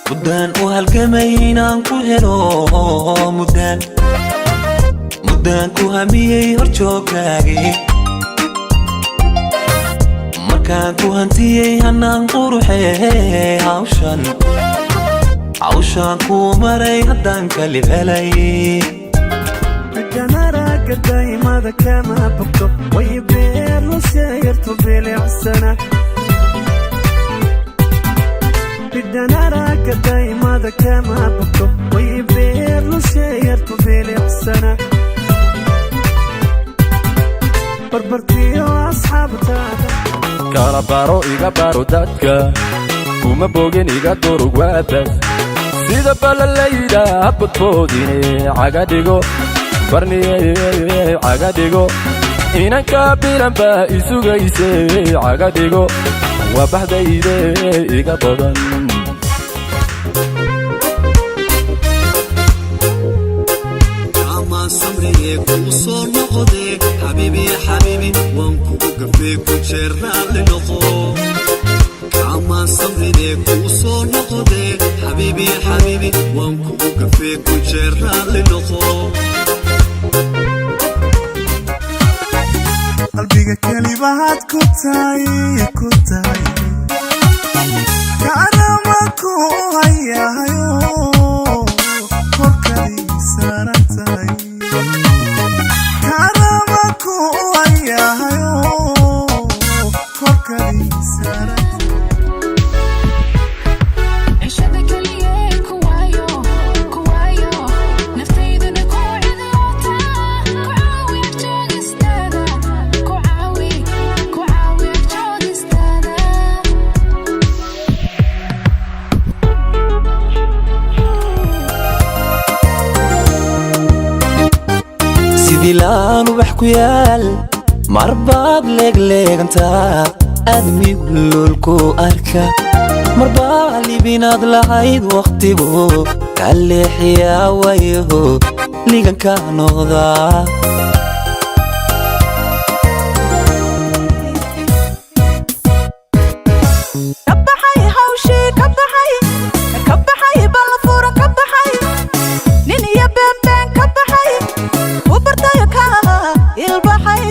Muddaan u halgamay inaan ku helo, muddaan, muddaan ku hamiyey horjooggaagii. Markaan ku hantiyey hanaan quruxee, hawshan, hawshaan kuu maray haddaan kalib helay. Kanaraga daymada kama bogto, way beerlusheeyartu bilicsana. Bidhanaraga daymada kama bogto, way beerlusheeyartu bilicsana. Barbartiyo asxaabtaada. Kala baro, iga baro dadka, kuma bogin, iga durug, waabas sida balalayda habadboodine. Cagadhigo barniye, cagadhigo, inanka bilan baa isugayse. Cagadhigo, waa baxdayde, iga badan. Kama samriye, kuu soo noqode. Xabiibi, xabiibi, waan kugu gafee, ku jeer raalli noqo. Kama samride, kuu soo noqode. Xabiibi, xabiibi, waan kugu gafee, ku jeer raalli noqo. Qalbiga kelibaad ku tahay, ku tahay, kaanama ku hayahayo, korkadii saaran tahay. Kaanama ku hayahayo, korkadii saaran tahay. Cishada keliya ku waayo, ku waayo, naftayduna ku cidloota. Ku caawi agjoogistaada, ku caawi, ku caawi agjoogistaada. Sidii laan ubax ku yaal, marbaad leegleegantaa, aadmigu loolku arka. Marbaa libinaad lahayd, wakhtigu kaa leexiyaa, wayaho liganka noqdaa. Ka baxay hawshii, ka baxay, ka baxay balfuran, ka baxay nin iyo beenbeen, ka baxay u bartayo, ka ilbaxay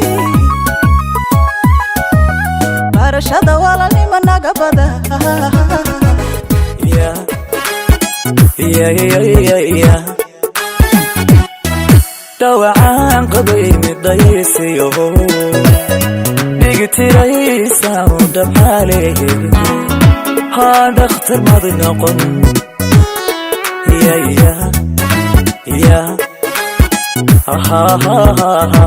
barashada walaalnimo naga bada. Dhawacaan qabay midaysiyo dhigtiraysa dhabxaale, haa, dhakhtar mad noqon. Ya ya ya ha ha ha.